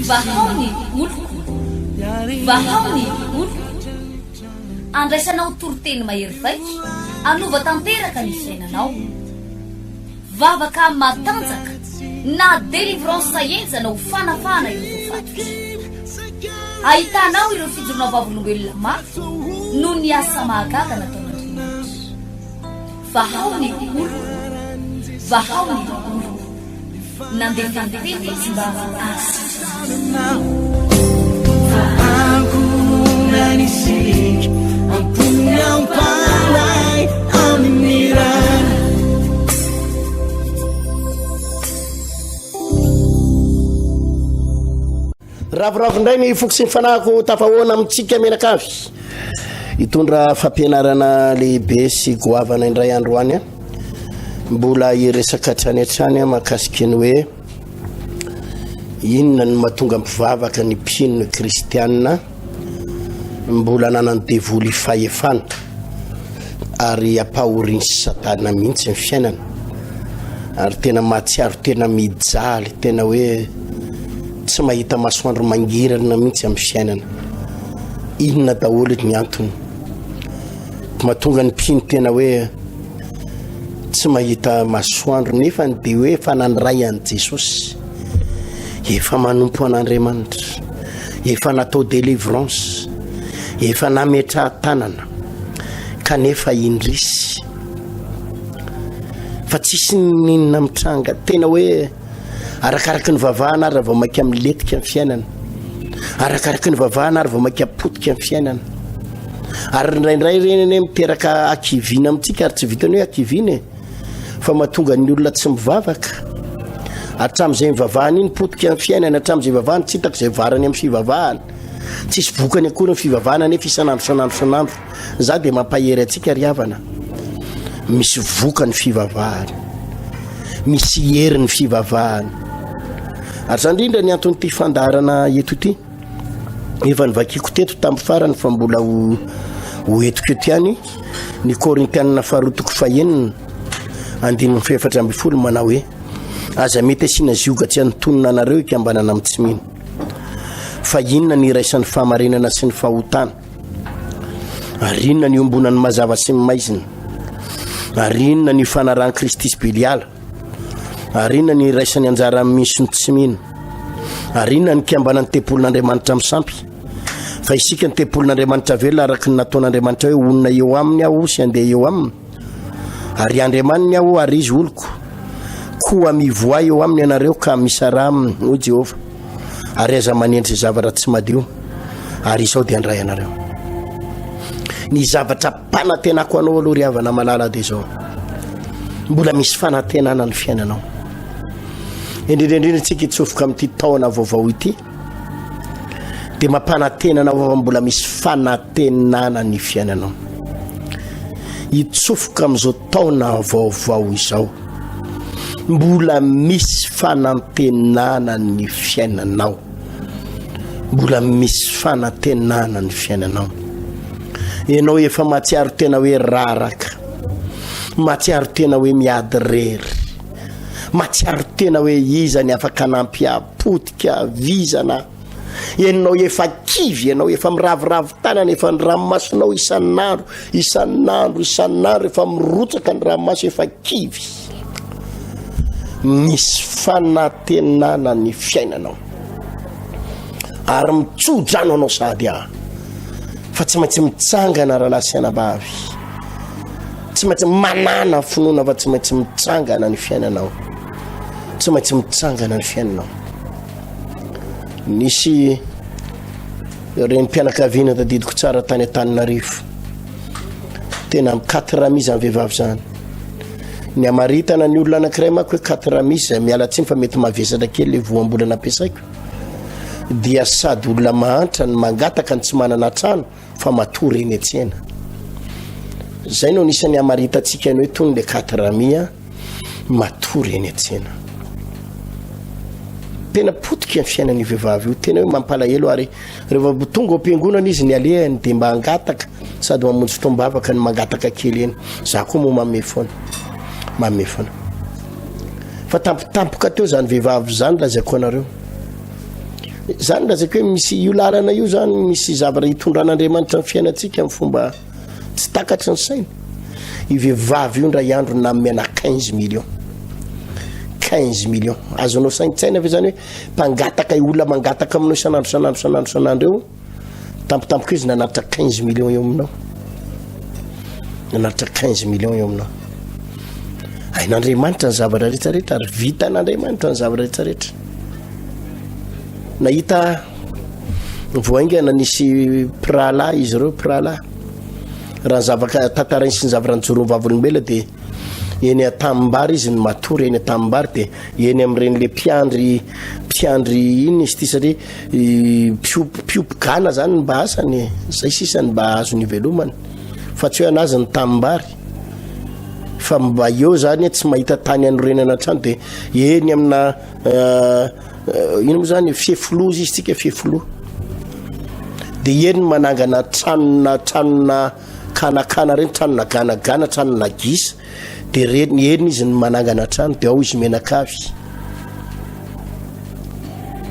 Vahao ny oloko, vahao ny oloko. Andraisanao toriteny mahery vaika hanova tanteraka ny fiainanao. Vavaka matanjaka na délivrance henjana ho fanafahana ireo voafatotra. Ahitanao ireo fijoroana vavolombelona mafy noho ny asa mahagaga nataon'Andriamanitra. Vahao ny oloko, vahao ny oloko. Nandefa ny teny izy mba hahasitrana azy. Ravoravo indray ny foko sy ny fanahiko tafahoana amintsika mianakavy. Hitondra fampianarana lehibe sy goavana indray androany a. Mbola hiresaka hatrany hatrany mahakasika ny hoe inona no mahatonga mpivavaka ny mpino kristianina mbola ananan'ny devoly fahefana ary ampahorin'i satana mihitsy ny fiainana ary tena mahatsiaro tena mijaly tena hoe tsy mahita masoandro mangirana mihitsy amin'ny fiainana inona daholo ny antony mahatonga ny mpino tena hoe tsy mahita masoandro nefa ny de hoe efa nandray an'i Jesosy efa manompo an'Andriamanitra efa natao délivrance efa nametraha-tanana kanefa indrisy fa tsisy ninona mitranga tena hoe Arakaraky ny vavahana ary vao maika milentika ny fiainana. Arakaraky ny vavahana ary vao maika potika ny fiainana. Ary indraindray ireny anie miteraka hakiviana amintsika ary tsy vitany hoe hakiviana e. Fa mahatonga ny olona tsy mivavaka. Hatramin'izay nivavahana iny potika ny fiainana, hatramin'izay ivavahana tsy hitako izay varany amin'ny fivavahana. Tsisy vokany akory ny fivavahana nefa isan'andro isan'andro isan'andro. Za dia mampahery antsika ry havana. Misy vokany fivavahana. Misy hery ny fivavahana. Ary zany indrindra ny anton'ity fandaharana eto ity. Efa nivakiko teto tamin'ny farany fa mbola ho ho entiko eto ihany ny Korintianina faharoa toko fahenina andininy fahefatra ambin'ny folo manao hoe aza mety asiana zioga tsy antonona anareo hikambanana amin'ny tsy mino. Fa inona ny iraisan'ny fahamarinana sy ny fahotana? Ary inona ny iombonan'ny mazava sy ny maizina? Ary inona ny ifanarahan'i Kristy sy Beliala? Ary inona ny iraisan'ny anjaran'ny mino sy ny tsy mino? Ary inona ny ikambanan'ny tempolin'Andriamanitra amin'ny sampy? Fa isika ny tempolin'Andriamanitra velona araka ny nataon'Andriamanitra hoe honina eo aminy aho sy handeha eo aminy. Ary Andriamaniny aho ary izy oloko. Koa mivoaha eo aminy ianareo ka misaraha aminy, hoy Jehovah, ary aza manendry izay zavatra tsy madio, ary izao dia handray anareo. Ny zavatra ampanantenako anao aloha ry havana malala dia izao, mbola misy fanantenana ny fiainanao. Indrindra indrindra isika hitsofoka amin'ity taona vaovao ity, dia mampanantena anao fa mbola misy fanantenana ny fiainanao. Hitsofoka amin'izao taona vaovao izao. Mbola misy fanantenana ny fiainanao. Mbola misy fanantenana ny fiainanao. Ianao efa mahatsiaro tena hoe raraka. Mahatsiaro tena hoe miady rery. Mahatsiaro tena hoe iza ny afaka hanampy ahy, potika, vizana. Ianao efa kivy, ianao efa miraviravy tanana, efa ny ranomasonao isan'andro, isan'andro, isan'andro, efa mirotsaka ny ranomaso, efa kivy. Misy fanantenana ny fiainanao. Ary mitso-drano anao sahady aho. Fa tsy maintsy mitsangana rahalahy sy anabavy. Tsy maintsy manana finoana fa tsy maintsy mitsangana ny fiainanao. Tsy maintsy mitsangana ny fiainanao. Nisy renim-pianakaviana tadidiko tsara tany Antananarivo. Tena mikatrami izany vehivavy izany. Ny hamaritana ny olona anankiray manko hoe katrami izay miala tsiny fa mety mavesatra kely le voambolana ampiasaiko dia sady olona mahantra ny mangataka ny tsy manana trano fa matory eny an-tsena. Zay no anisan'ny hamaritantsika ny hoe tony le katrami matory eny an-tsena. Tena potika ny fiainan'io vehivavy io, tena hoe mampalahelo ary rehefa tonga ao am-piangonana izy ny alehany dia mba hangataka sady mamonjy fotoam-bavaka ny mangataka kely eny. Za koa moa manome foana, manome foana. Fa tampotampoka teo zany vehivavy zany lazaiko anareo. Zany lazaiko hoe misy io lalana io zany misy zavatra hitondran'Andriamanitra ny fiainantsika amin'ny fomba tsy takatry ny saina. Io vehivavy io indray andro nanome ana 15 millions. 15 millions. Azonao saintsaina ve zany hoe mpangataka io olona mangataka aminao isan'andro isan'andro isan'andro isan'andro eo tampotampoka izy nanatitra 15 millions eo aminao. Nanatitra 15 millions eo aminao. Hain'Andriamanitra ny zavatra rehetra rehetra ary vitan'Andriamanitra ny zavatra rehetra rehetra. Nahita vao haingana nisy mpirahalahy izy ireo mpirahalahy. Raha ny zavaka tantarainy sy ny zavatra nijoroan'ny vavolombelona dia eny an-tanimbary izy no matory eny an-tanimbary dia eny amin'ireny le mpiandry mpiandry iny izy ity satria mpiompy mpiompy gana zany ny mba asany e. Zay sisa ny mba azony ivelomany fa tsy hoe anazy ny tanimbary fa mba eo zany tsy mahita tany anorenana trano dia eny amina ino moa zany fefiloha izy tsika fefiloha de eny manangana tranona tranona kanakana reny tranona ganagana tranona gisa de reny eny izy ny manangana trano de ao izy menakavy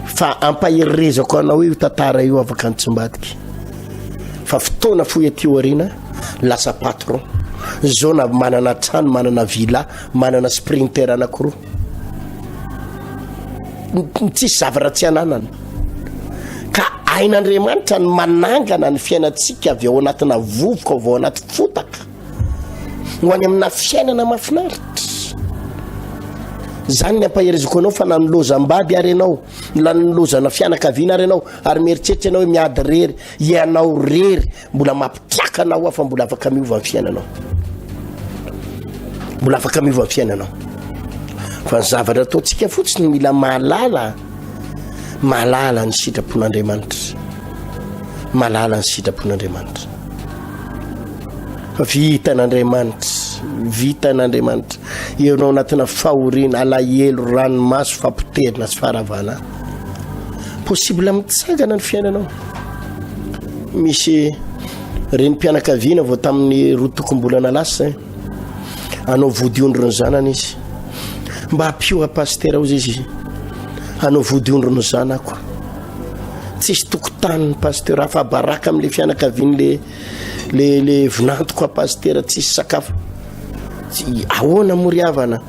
fa ampaherezako anao io tantara io afaka nitsimbadika fa fotoana fohy aty aoriana lasa patron zao na manana trano manana villa manana sprinter anakiroa Tsisy zavatra tsy ananana. Ka hain'Andriamanitra ny manangana ny fiainantsika avy ao anatina vovoka, avy ao anaty fotaka, ho any amina fiainana mahafinaritra. Zany ny ampaherezako anao fa na nilozam-bady ary ianao, na nilozana fianakaviana ary ianao, ary mieritreritra ianao hoe miady rery, ianao rery Mbola mampitraka anao aho fa mbola afaka miova ny fiainanao. Mbola afaka miova ny fiainanao. Fa ny zavatra ataontsika fotsiny mila mahalala mahalala ny sitrapon'Andriamanitra. Mahalala ny sitrapon'Andriamanitra. Fa vitan'Andriamanitra, vitan'Andriamanitra. Eo anao anatina fahoriana, alahelo, ranomaso, fampotehana sy faharavana. Possible mitsangana ny fiainanao. Misy renim-pianakaviana vao tamin'ny roa tokom-bolana lasa zay. Hanao vodiondry ny zanany izy. Mba ampio a pasitera ozy izy. Hanao vodiondry ny zanako. Tsisy tokotaniny pasitera afa baraka amin'le fianakavian'le le le vinantoko a pasitera tsisy sakafo. Ahoana moa ry havana?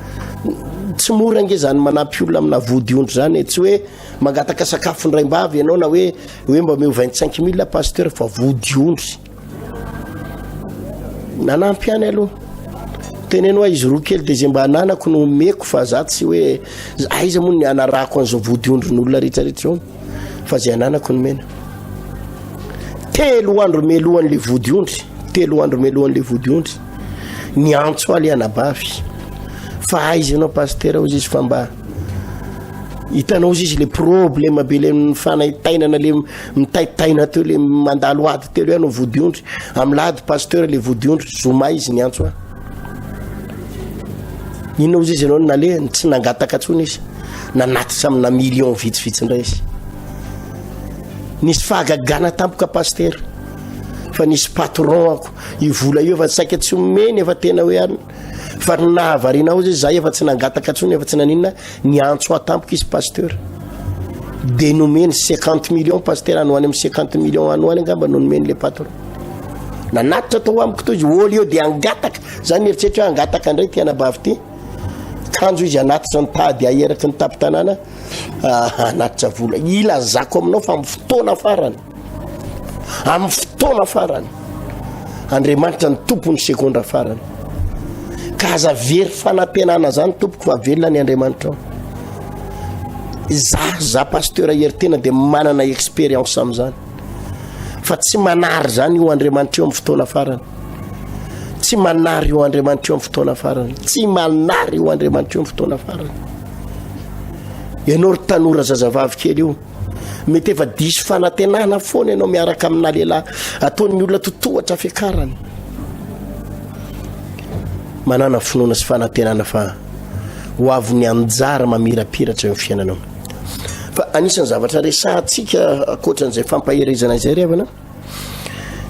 Tsy mora ange zany manampy olona amina vodiondry zany e. Tsy hoe Mangataka sakafo indraimbavy ianao na hoe hoe mba omeo 25 mille pasteur fa vodiondry. Nanampy ihany aloha. Teneno hoe izy roa kely dia izay mba ananako no omeko fa za tsy hoe aiza moa ny anarahako an'izao vodiondrin'olona rehetrarehetra izao fa izay ananako no omena. Telo andro mialohan'le vodiondry, telo andro mialohan'le vodiondry, niantso ahy le anabavy fa aiza ianao pasteur hozy izy fa mba Hitanao ozy izy le problème be le mifanaitainana le mitaitaina teo le mandalo ady teo le anao vodiondry amin'ny lahady pasteur le vodiondry zoma izy niantso ahy inona ozy izy ianao nalehany tsy nangataka tsony izy nanatitra amina million vitsivitsy indray izy nisy fahagagana tampoka pasteur fa nisy patron ako io vola io efa saika tsy omeny efa tena hoe any Fa ny nahavariana ahy ozy izy za efa tsy nangataka tsony efa tsy naninona niantso ahy tampoka izy pasteur de nomeny 50 millions pasteur any ho any amin'ny 50 millions any ho any angamba no nomeny le patron nanatitra tao amiko to izy au lieu de angataka za nieritreritra hoe angataka indray ty anabavy ty kanjo izy anatitra nitady aheraky ny tapitanàna ah, anatitra vola ilazako aminao fa amin'ny fotoana farany Amin'ny fotoana farany, Andriamanitra ny tompon'ny segondra farany. Ka aza very fanantenana zany tompoko fa velona ny Andriamanitra ao. Za, za pasteur Heritena dia manana expérience amin'izany. Fa tsy manary zany io Andriamanitra io amin'ny fotoana farany. Tsy manary io Andriamanitra io amin'ny fotoana farany. Tsy manary io Andriamanitra io amin'ny fotoana farany. Ianao ry tanora zazavavy kely io. Mety efa diso fanantenana foana ianao miaraka amina lehilahy ataon'ny olona totohatra fiakarana. Manana finoana sy fanantenana fa ho avy ny anjara mamirapiratra eo amin'ny fiainanao. Fa anisan'ny zavatra resahantsika ankoatran'izay fampaherezana izay ry havana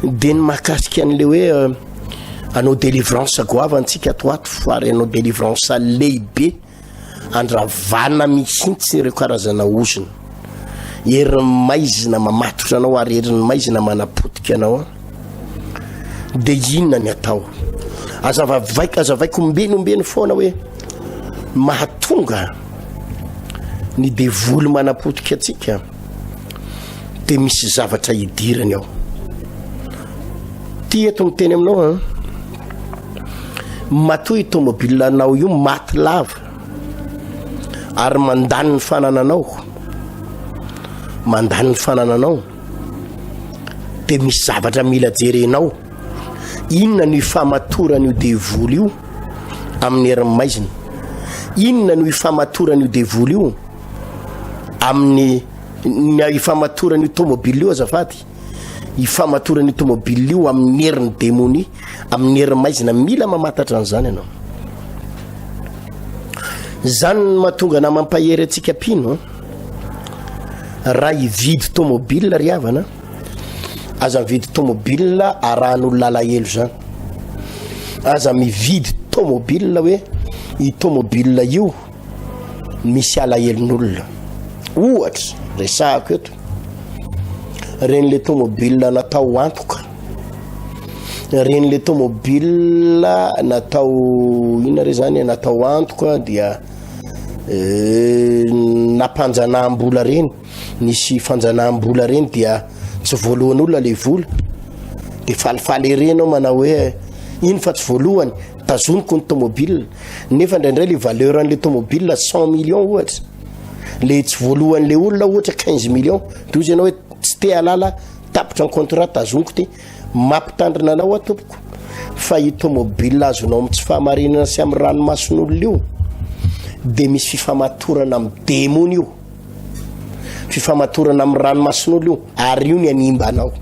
dia ny mahakasika an'le hoe euh, anao délivrance goavana antsika ato ato ary anao délivrance lehibe. Andravana mihitsy ireo karazana ozona. Herin'ny maizina mamatotra anao ary herin'ny maizina manapotika anao. Dia inona ny atao? Azavavaiko, azavaiko ombeny ombeny foana hoe mahatonga ny devoly manapotika antsika dia misy zavatra idirany ao. Ty eto miteny aminao an, matoa io tomobile anao io maty lava ary mandany ny fanananao, mandany ny fanananao, dia misy zavatra mila jerenao. Inona no ifamatoran'io devoly io amin'ny herin'ny maizina? Inona no ifamatoran'io devoly io amin'ny ny ifamatoran'io tomobile io azafady? Ifamatoran'io tomobile io amin'ny herin'ny demonia, amin'ny herin'ny maizina. Mila mamantatra an'izany ianao. Izany no mahatonga na mampahery antsika mpino raha hividy tomobile ry havana, aza mividy tomobile arahan'olona alahelo zany. Aza mividy tomobile hoe i tomobile io misy alahelon'olona. Ohatra, resahako eto, reny le tomobile natao antoka, reny le tomobile natao inona re zany, natao antoka dia eh, nampanjanaham-bola reny, nisy fanjanaham-bola reny dia tsy voalohan'olona le vola, de falifaly ery ianao manao hoe iny fa tsy voalohany, tazoniko ny tomobile, nefa indraindray le valeur an'le tomobile 100 millions ohatra, le tsy voalohan'le olona ohatra 15 millions, de hozy ianao hoe tsy te halala, tapitra ny contrat, tazoniko ty. Mampitandrina anao aho tompoko fa io tomobile azonao amin'ny tsy fahamarinana sy amin'ny ranomason'olona io dia misy fifamatorana amin'ny demony io, fifamatorana amin'ny ranomason'olona io ary io ny hanimba anao.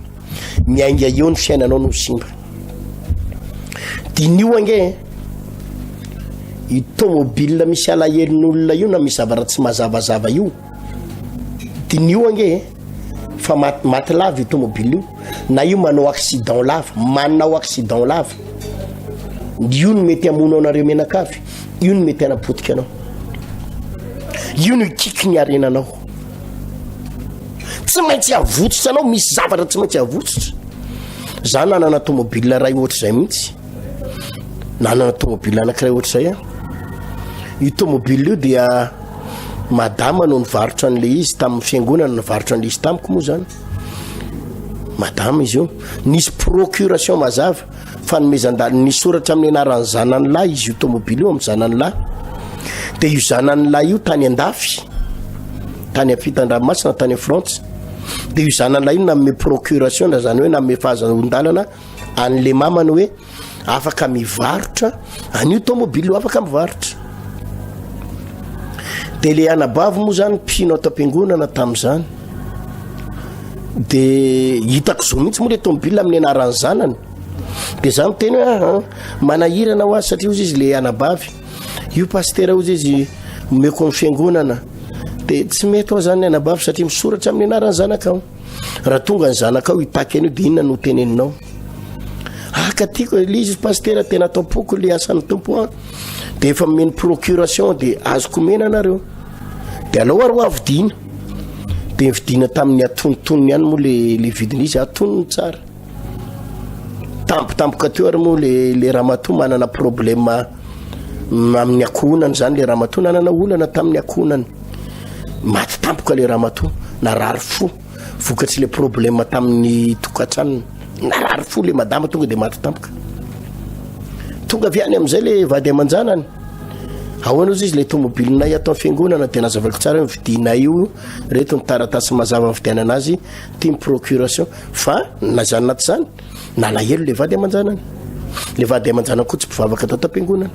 Miainga eo ny fiainanao no simba. Diniho ange e, io tomobile misy alahelon'olona io na misy zavatra tsy mazavazava io, diniho ange e, fa maty maty lava io tomobile io na io manao accident lava, manao accident lava, io no mety hamono anareo mianakavy, io no mety hanapotika anao, io no hikiky ny harenanao. Tsy maintsy avotsitra anao, misy zavatra tsy maintsy avotsitra. Za nanana tomobile iray ohatr'izay mihitsy, nanana tomobile anankiray ohatr'izay aho. Io tomobile io dia madama no nivarotra an'le izy tamin'ny fiangonana, nivarotra an'le izy tamiko moa zany. Madama izy io. Nisy procuration mazava, fanomezan-dalana, nisoratra amin'ny anaran'ny zanany lahy izy io tomobile io, amin'ny zanany lahy. Dia io zanany lahy io tany an-dafy, tany ampitan-dranomasina, tany Frantsa. Dia io zanany lahy io nanome procuration, na zany hoe nanome fahazoan-dalana an'le mamany hoe afaka mivarotra an'io tomobile io, afaka mivarotra. Dia le anabavy moa zany mpino ato am-piangonana tamin'izany. Dia hitako zo mihitsy moa le tomobile amin'ny anaran'ny zanany. Dia za miteny hoe aha, manahirana ho azy satria hozy izy le anabavy. Io pastera hozy izy omeko ny fiangonana. Dia tsy mety hoa zany ny anabavy satria misoratra amin'ny anaran'ny zanakao. Raha tonga ny zanakao hitaky an'io dia inona no teneninao? Ah ka tiako le izy pastera tena ato am-poko le asan'ny Tompo an. Dia efa omeny procuration dia azoko omena anareo. Dia alao ary hoa vidiana. Dia nividiana tamin'ny atonontonony ihany moa le le vidin'izy, atonony tsara. Tampotampoka teo ary moa le le ramatoa manana problème amin'ny ankohonany zany, le ramatoa nanana olana tamin'ny ankohonany. Maty tampoka le ramatoa, narary fo vokatry le problème tamin'ny tokantranony. Narary fo le madama tonga de maty tampoka. Tonga avy any amin'izay le vady aman-janany. Ahoana ozy izy le tomobilinay ato amin'ny fiangonana dia nazavaiko tsara hoe vidinay io, reto ny taratasy mazava nividianana azy, ty ny procuration. Fa na izany na tsy izany, nalahelo le vady aman-janany. Le vady aman-janany koa tsy mpivavaka tato am-piangonana.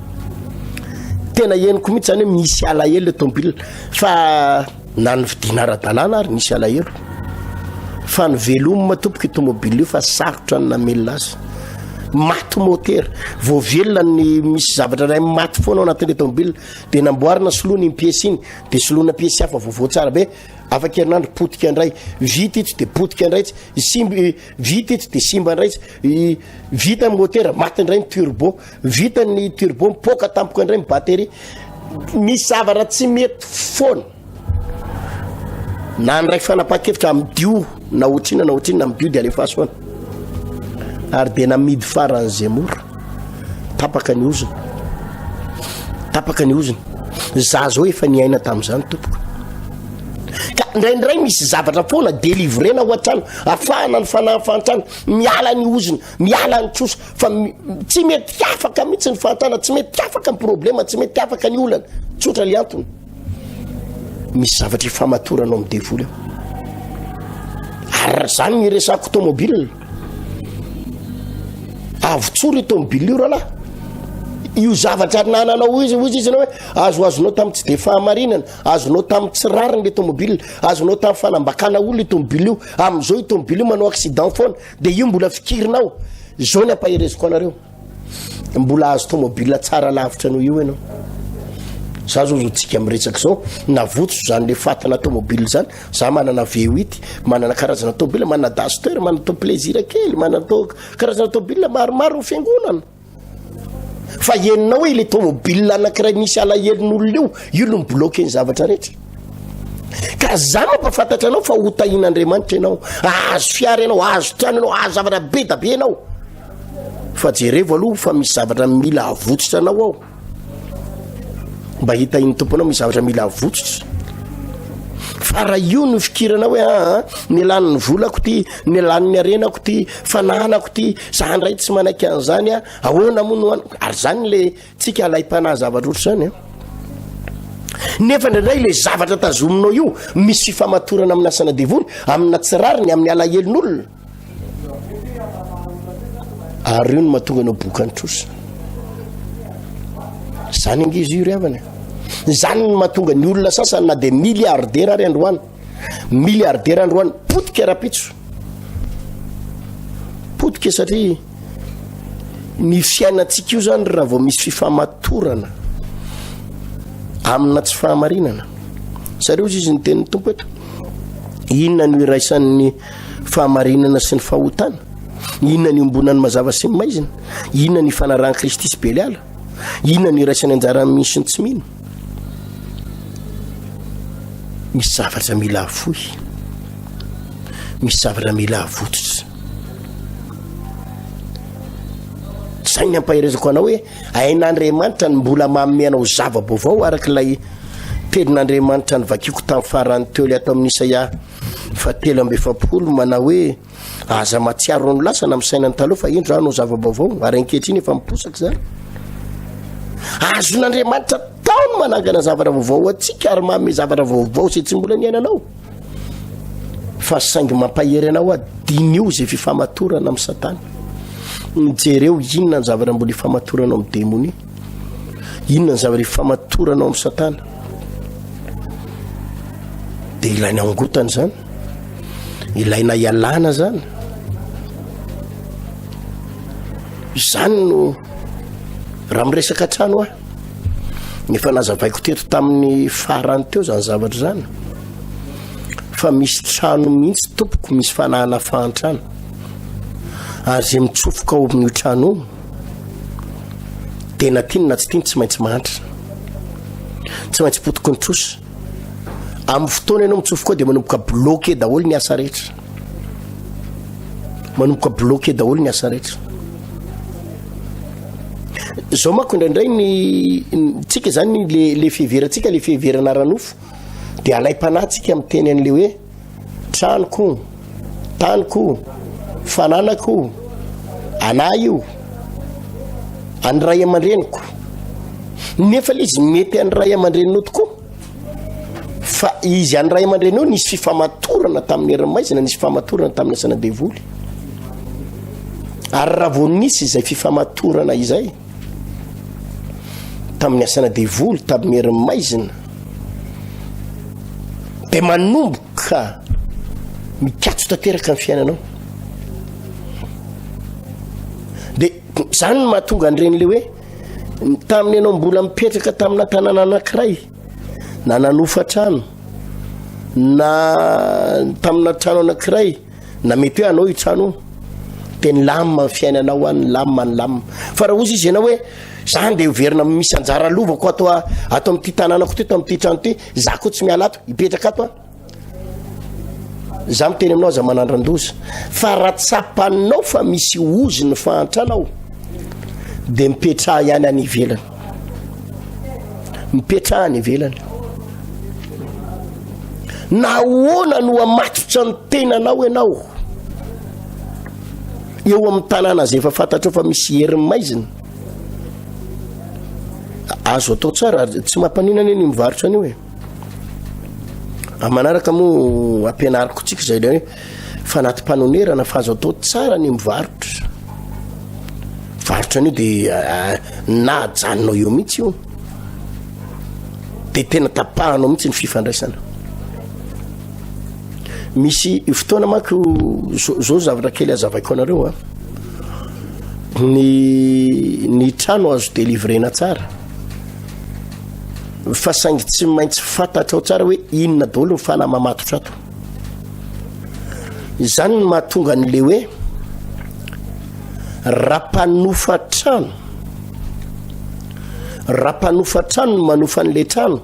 Tena henoko mihitsy zany hoe misy alahelo le tomobile fa na ny vidiana ara-dalàna ary nisy alahelo. Fa ny veloma tompoko io tomobile io fa sarotra ny namelona azy. Maty motera, vao velona ny misy zavatra iray maty foana ao anatin'ilay tomobile dia namboarina soloina iny pièce iny dia soloina pièce hafa vaovao tsara be. Afaka herinandro potika indray, vita itsy dia potika indray itsy, simba vita itsy dia simba indray itsy, vita ny motera maty indray ny turbo, vita ny turbo mipoaka tampoka indray ny batterie. Misy zavatra tsy mety foana. Na handray fanapahan-kevitra amidio na otrina na otrina amidio dia alefaso any. Ary dia namidy faran'izay mora. Tapaka ny ozona. Tapaka ny ozona. Za zao efa niaina tamin'izany tompoko. Ka indraindray misy zavatra foana délivrena ao an-trano, afahana ny fanahy fahantrana, miala ny ozona, miala ny trosa, fa tsy mety afaka mihitsy ny fahantrana, tsy mety afaka ny problema, tsy mety afaka ny olana. Tsotra le antony. Misy zavatra ifamatoranao amin'ny devoly ao. Ary zany ny resako tomobile. Avotsory io tomobile io rahalahy. Io zavatra nananao izy, hoy izy ianao hoe azoazonao tamin'ny tsy de fahamarinana, azonao tamin'ny tsy rariny le tomobile, azonao tamin'ny fanambakana olona io tomobile io. Amin'izao io tomobile io manao accident foana, de io mbola fikirinao. Izao ny ampahereziko anareo. Mbola azo tomobile tsara lavitra noho io ianao. Za zao zao tsika miresaka zao, navotso zany le fatana tomobile zany, za manana V8, manana karazana tomobile, manana Duster, manana to plaisir kely, manana to karazana tomobile maromaro ny fiangonana. Fa henonao hoe le tomobile anankiray misy alahelon'olona io, io no mi-bloquer ny zavatra rehetra. Ka za mampafantatra anao fa ho tahian'Andriamanitra ianao, ahazo fiara ianao, ahazo trano ianao, ahazo zavatra be da be ianao. Fa jerevo aloha fa misy zavatra mila avotsitra anao ao. Mba hitahin'ny Tompo anao misy zavatra mila avotsitra. Fa raha io no fikirana hoe aa ah, ny lanin'ny volako ty, ny lanin'ny arenako ty, fananako ty, za ndray tsy manaiky an'izany a, ahoana moa no ary zany le tsika alaim-panahy zavatra ohatr'izany a. Nefa indraindray le zavatra tazominao io misy fifamatorana amina asana devoly, amina tsy rariny, amin'ny alahelon'olona. Ary io no mahatonga anao bokan'ny trosa. Zany ange izy io ry havana. Zany no mahatonga ny olona sasany na dia milliardaire ary androany. Milliardaire androany potika rapitso. Potika satria ny fiainantsika io zany raha vao misy fifamatorana amina tsy fahamarinana. Sareo izy ny tenin'ny Tompo eto. Inona no iraisan'ny fahamarinana sy ny fahotana? Inona ny iombonan'ny mazava sy ny maizina? Inona ny ifanarahan'i Kristy sy Beliala? Inona no iraisan'ny anjaran'ny mino sy ny tsy mino? Misy zavatra mila afoy. Misy zavatra mila avototra. Zay ny ampaherezako anao hoe hain'Andriamanitra ny mbola manome anao zava-baovao araka ilay tenin'Andriamanitra novakiako tamin'ny farany teo ilay ato amin'ny Isaia fa 43 manao hoe aza matsiaro ny lasa na misaina ny taloha fa indro aho no zava-baovao ary ankehitriny efa miposaka izany. Azon'Andriamanitra tao ny manangana zavatra vaovao ho antsika ary manome zavatra vaovao izay tsy mbola niainanao. Fa saingy mampahery anao aho, diniho izay fifamatorana amin'i Satana. Jereo inona ny zavatra mbola ifamatoranao amin'ny demonia. Inona ny zavatra ifamatoranao amin'i Satana. Dia ilaina ongotana izany. Ilaina ialana izany. Izany no raha miresaka trano aho. Efa nazavaiko teto tamin'ny farany teo izany zavatra izany. Fa misy trano mihitsy tompoko, misy fanahana fahantrana. Ary izay mitsofoka ao amin'io trano io, dia na tiany na tsy tiany tsy maintsy mahantra. Tsy maintsy potiky ny trosa. Amin'ny fotoana ianao mitsofoka ao dia manomboka bloqué daholo ny asa rehetra. Manomboka bloqué daholo ny asa rehetra. Zao manko indraindray ny tsika zany le le fiheverantsika le fiheverana ara-nofo de alaim-panahy tsika miteny an'le hoe tranoko, taniko, fananako, anah io, an'ny ray aman-dreniko. Nefa le izy mety an'ny ray aman-dreninao tokoa fa izy an'ny ray aman-dreninao nisy fifamatorana tamin'ny herin'ny maizina, nisy fifamatorana tamin'ny asana devoly. Ary raha vao nisy izay fifamatorana izay tamin'ny asana devoly, tamin'ny herin'ny maizina, dia manomboka mikatso tanteraka ny fiainanao. Dia zany no mahatonga an'ireny le hoe tamin'ny ianao mbola mipetraka tamina tanàna anankiray na nanofa trano na tamina trano anankiray na mety hoe anao io trano io dia nilamina ny fiainanao any, nilamina, nilamina. Fa raha ozy izy ianao hoe. Za ndeha hoverina misy anjara lovako ato ato amin'ity tanànako ty, ato amin'ity trano ty, za koa tsy miala ato, hipetraka ato aho. Za miteny aminao aza manandran-doza fa raha tsapanao fa misy ozy ny fahantrana ao de mipetraha ihany any ivelany. Mipetraha any ivelany. Nahoana no hamatotra ny tenanao ianao eo amin'ny tanàna izay efa fantatrao fa misy herin'ny maizina? Azo atao tsara, tsy mampanina anie ny mivarotra an'io e. Amin'ny manaraka moa ampianariko tsika izay ilay hoe fanatim-panonerana fa azo atao tsara ny mivarotra. Varotra an'io dia ah, na ajanonao eo mihitsy io. Dia tena tapahanao mihitsy ny fifandraisana. Misy fotoana manko zao zavatra kely azavaiko anareo a. Ny ny trano azo delivrena tsara. Fa saingy tsy maintsy fantatrao tsara hoe inona daholo ny fanahy mamatotra ato. Izany no mahatonga an'le hoe raha mpanofa trano, raha mpanofa trano no manofa an'le trano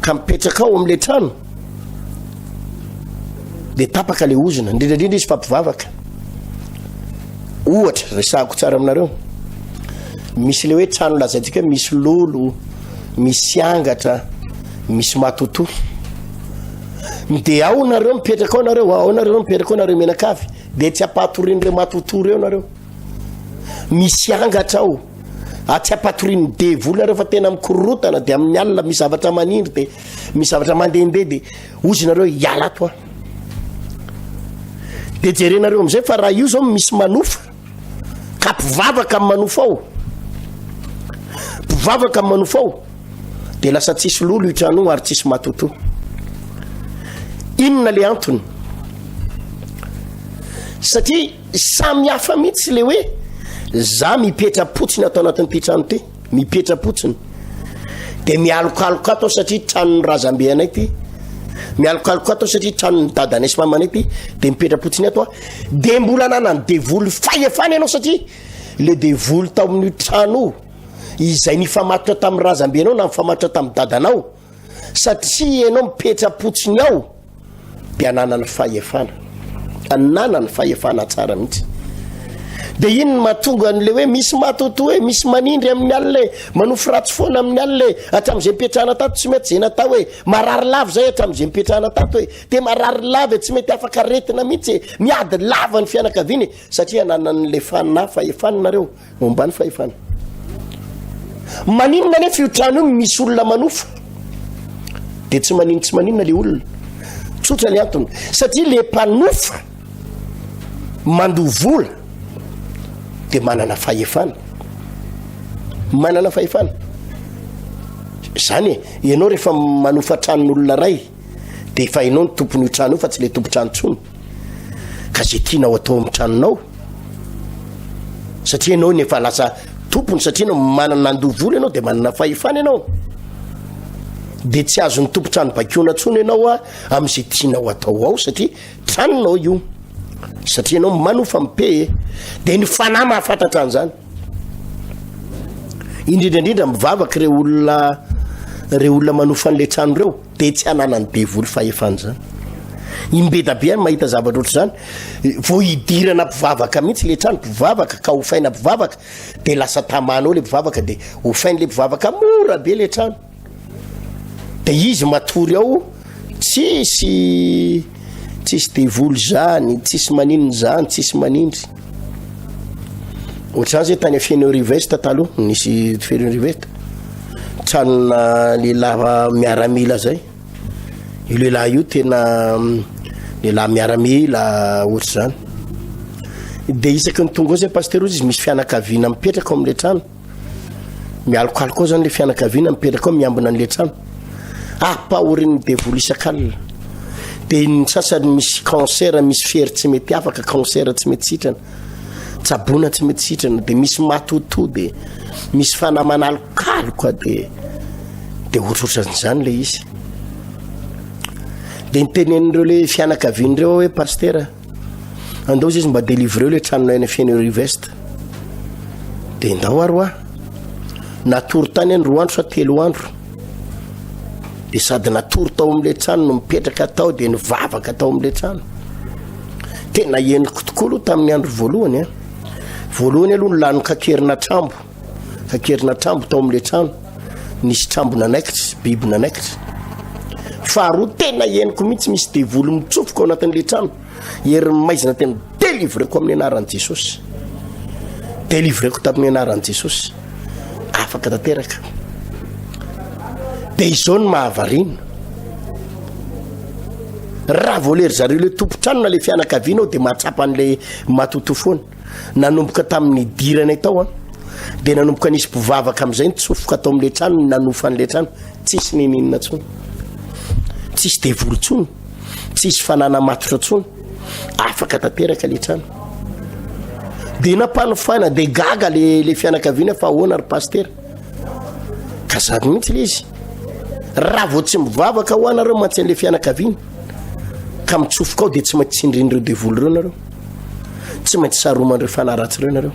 ka mipetraka ao am'le trano de tapaka le ozona, indrindra indrindra izy fa mpivavaka. Ohatra, resahako tsara aminareo, misy le hoe trano lazaintsika hoe misy lolo, misy angatra, misy matotoa. De ao nareo mipetraka ao nareo, ao nareo mipetraka ao nareo mianakavy, de tsy ampatorian'ireo matotoa ireo nareo. Misy angatra ao, ah, tsy ampatorian'ny devoly nareo fa tena mikorotana, de amin'ny alina misy zavatra manindry, de misy zavatra mandehandeha, de ozy nareo hiala ato aho. De jerenareo amizay fa raha io zao misy manofa ka mpivavaka amin'ny manofa ao, mpivavaka amin'ny manofa ao, de lasa tsisy lolo io trano io ary tsisy matotoa. Inona le antony? Satria samy hafa mihitsy le hoe za mipetra-potsiny ato anatin'ity trano ity, mipetra-potsiny de mialokaloka ato aho satria tranon'ny razambe anay ity, mialokaloka ato aho satria tranon'ny dadanay sy mamanay ity, de mipetra-potsiny ato aho, de mbola ananan'ny devoly fahefana ianao satria le devoly tao amin'io trano io izay nifamatotra tamin'ny razambenao na nifamatotra tamin'ny dadanao, satria ianao mipetra-potsiny ao de ananany fahefana, ananany fahefana tsara mihitsy. De iny no mahatonga an'le hoe misy matotoa e, misy manindry amin'ny alina e, manofy ratsy foana amin'ny alina e, hatramin'izay nipetrahana tato tsy mety izay natao e, marary lava izay hatramin'izay nipetrahana tato e, de marary lava e, tsy mety afaka aretina mihitsy e, miady lava ny fianakaviana e, satria ananan'le fanahy fahefana nareo. Momba ny fahefana. Maninona anefa io trano io misy olona manofa? De tsy manino tsy maninona le olona. Tsotra ny antony. Satria le mpanofa mandoa vola de manana fahefana. Manana fahefana. Zany e, ianao rehefa manofa tranon'olona ray de efa ianao ny tompon'io trano io fa tsy le tompon-trano intsony. Ka ze tianao atao amin'ny tranonao satria ianao ny efa lasa tompony, satria ianao manana nandoa vola ianao de manana fahefana ianao, de tsy azon'ny tompon-trano baikoana intsony ianao a amin'izay tianao atao ao satria tranonao io, satria ianao manofa mipe e, de ny fanahy mahafantatra an'izany. Indrindra indrindra mivavaka ireo olona ireo olona manofa an'ilay trano ireo de tsy ananan'ny devoly fahefana izany. Imbedabe any mahita zavatra ohatr'izany, vao hidirana mpivavaka mihitsy le trano, mpivavaka ka hofaina mpivavaka de lasa tamana ao le mpivavaka, de hofain'le mpivavaka mora be le trano, de izy matory ao, tsisy tsisy devoly zany, tsisy maninona zany, tsisy manindry. Ohatr'izany zay tany Fenerive-Est taloha, nisy Fenerive-Est, tranona lehilahy miaramila zay. Io lehilahy io tena lehilahy miaramila ohatr'izany. De isaky ny tonga ao zay pasitera ozy izy misy fianakaviana mipetraka ao amin'ilay trano. Mialokaloka ao zany le fianakaviana mipetraka ao miambina an'ilay trano. Ampahorin'ny devoly isak'alina. De ny sasany misy cancer, misy fery tsy mety afaka, cancer tsy mety sitrana. Tsaboina tsy mety sitrana, de misy matotoa, de misy fanahy manalokaloka, de de ohatrohatran'izany le izy. De nitenenin'ireo le fianakavian'ireo hoe pastera, andao izy mba délivreo le tranonay any Fenerive-Est. De ndao ary hoa. Natory tany aho ny roa andro sa telo andro. De sady natory tao amin'ilay trano no mipetraka tao de nivavaka tao amin'ilay trano. Tena henoko tokoa aloha tamin'ny andro voalohany a. Voalohany aloha ny lany kakerina trambo. Kakerina trambo tao amin'ilay trano. Nisy trambo nanaikitra, biby nanaikitra. Faharoa tena henoko mihitsy misy devoly mitsofoka ao anatin'ilay trano. Herin'ny maizina tena délivreko amin'ny anaran'i Jesosy. Délivreko tamin'ny anaran'i Jesosy. Afaka tanteraka. Dia izao ny mahavariana. Raha vao lery zareo le tompon-trano na le fianakaviana ao dia mahatsapa an'le matotoa foana. Nanomboka tamin'ny nidiranay tao an, dia nanomboka nisy mpivavaka amin'izay nitsofoka tao amin'le trano nanofa an'le trano. Tsisy nininona intsony. Tsisy devoly intsony. Tsisy fanana matotra intsony. Afaka tanteraka le trano. Dia nampanofaina, dia gaga le le fianakaviana fa ahoana ry pasitera? Ka zany mihitsy le izy. Raha vao tsy mivavaka ho anareo mantsy an'le fianakaviana ka mitsofoka ao dia tsy maintsy tsindrin'ireo devoly ireo nareo. Tsy maintsy saroman'ireo fanahy ratsy ireo nareo.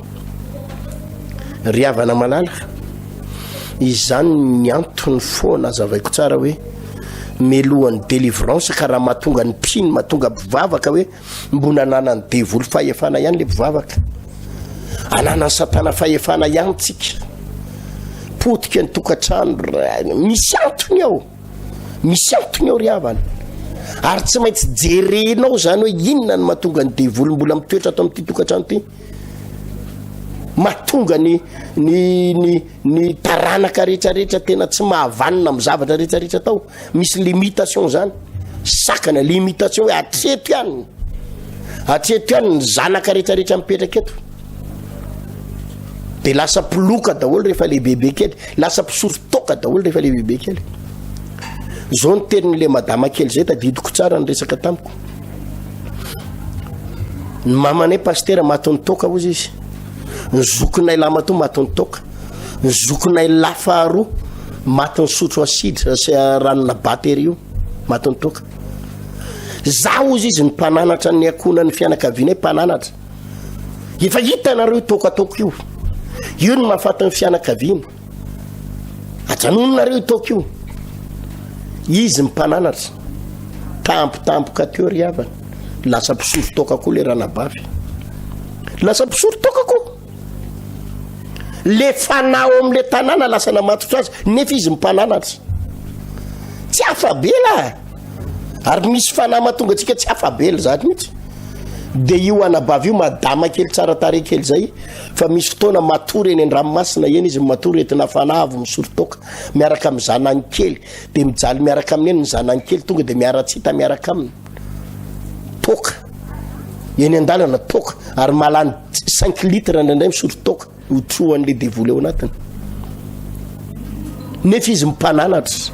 Ry havana malala, izany ny antony foana azavaiko tsara hoe melohan'ny délivrance ka raha mahatonga ny mpino mahatonga mpivavaka hoe mbo nananan'ny devoly fahefana ihany le mpivavaka ananan'ny satana fahefana ihany tsika potika ny tokantrano misy antony ao misy antony ao ry havana ary tsy maintsy jerenao zany hoe inona ny mahatonga ny devoly mbola mitoetra ato amin'ity tokantrano ity mahatonga ny ny ny ny taranaka rehetrarehetra tena tsy mahavanona amin'ny zavatra rehetrarehetra atao misy limitation zany sakana limitation hoe hatreto ihany hatreto ihany ny zanaka rehetrarehetra mipetraka eto de lasa mpiloka daholo rehefa lehibebe kely lasa mpisotro toaka daholo rehefa lehibebe kely zao ny tenin'le madama kely zay tadidiko tsara ny resaka tamiko Ny mamanay pasitera matin'ny toaka hozy izy. Ny zokinay lamatoa matin'ny toaka. Ny zokinay lahy faharoa matin'ny sotro asidra sy ranona batery io matin'ny toaka. Za hozy izy ny mpananatra ny ankohonan'ny fianakavianay mpananatra. Efa hitanareo io toaka ataoko io. Io no mahafaty ny fianakaviana. Ajanononareo io toaka io. Izy ny mpananatra. Tampotampoka teo ry havana. Lasa mpisotro toaka koa le ranabavy. Lasa mpisotro toaka koa. Le fanahy ao amin'le tanàna lasa namatotra azy nefa izy mpananatra. Tsy afa-bela. Ary misy fanahy mahatonga antsika tsy afa-bela zany mihitsy. De io anabavy io madama kely tsara tarehy kely zay fa misy fotoana matory eny an-dranomasina eny izy matory entina fanahy avy misotro toaka miaraka amin'ny zanany kely de mijaly miaraka aminy eny ny zanany kely tonga de miara-tsita miaraka aminy toaka eny an-dalana toaka ary mahalany cinq litres indraindray misotro toaka ho trohan'le devoly ao anatiny nefa izy mpananatra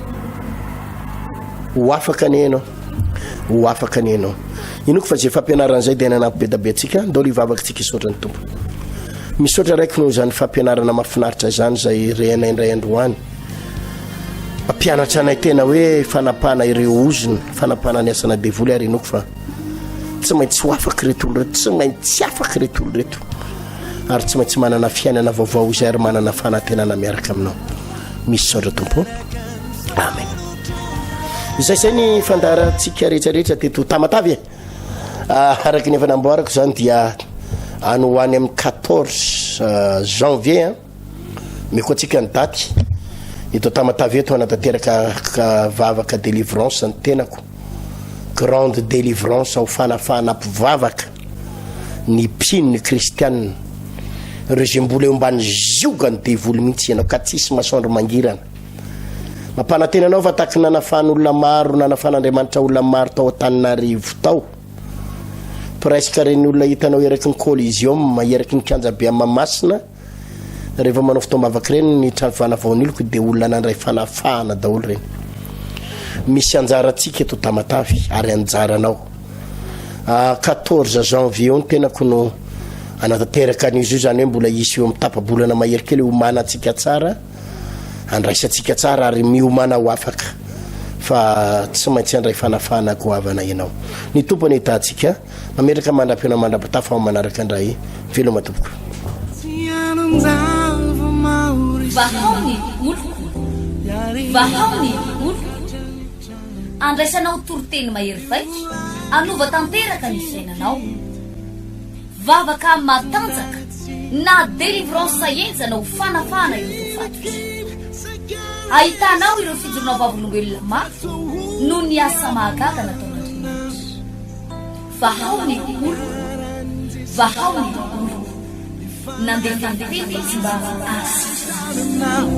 ho afaka anie ianao ho afaka anie ianao inoko fa zay fampianarana izay dia nanampy be da be antsika ndao hivavaka tsika hisaotra ny tompo misaotra raiko noho izany fampianarana mahafinaritra izany izay rehanay indray androany Mampianatra anay tena hoe fanapahana ireo ozona, fanapahana ny asana devoly ary inoko fa tsy maintsy ho afaka ireto olona ireto, tsy maintsy afaka ireto olona ireto ary tsy maintsy manana fiainana vaovao izay ary manana fanantenana miaraka aminao. Misaotra Tompo. Amen. Izay izay ny fandaharantsika rehetrarehetra teto Tamatave e. Ah, araka ny efa namboarako izany dia any ho any amin'ny 14 ah, janvier hein. Omeko antsika ny daty. Eto Tamatave eto hanatanteraka vavaka délivrance ny tenako. Grande délivrance ho fanafahana mpivavaka ny mpino ny kristianina. Ireo izay mbola eo ambany ziogan'ny devoly mihitsy ianao ka tsisy masoandro mangirana. Mampanantena anao fa tahaky ny nanafahan'olona maro, nanafahan'Andriamanitra olona maro tao Antananarivo tao. Presque ireny olona hitanao eraky ny Coliseum, eraky ny kianjabe Mahamasina, Rehefa manao fotoam-bavaka ireny ny trano fanavaon'oloko dia olona nandray fanafahana daholo ireny. Misy anjarantsika eto Tamatave ary anjaranao. 14 janvier eo ny tenako no anatanteraka an'izy io izany hoe mbola hisy eo amin'ny tapa-bolana mahery kely homanantsika tsara, andraisantsika tsara ary miomana ho afaka fa tsy maintsy handray fanafahana goavana ianao. Ny Tompo anie hitahantsika. Mametraka mandra-pihaona mandra-pitafa ao manaraka indray. Veloma tompoko. Vahao ny oloko. Vahao ny oloko. Andraisanao toriteny mahery vaika, hanova tanteraka ny fiainanao. Vavaka matanjaka na délivrance henjana ho fanafahana ireo voafatotra. Ahitanao ireo fijoroana vavolombelona mafy noho ny asa mahagaga nataon'Andriamanitra. Vahao ny oloko, vahao ny oloko. Nandefa ny teny izy mba hahasitrana azy.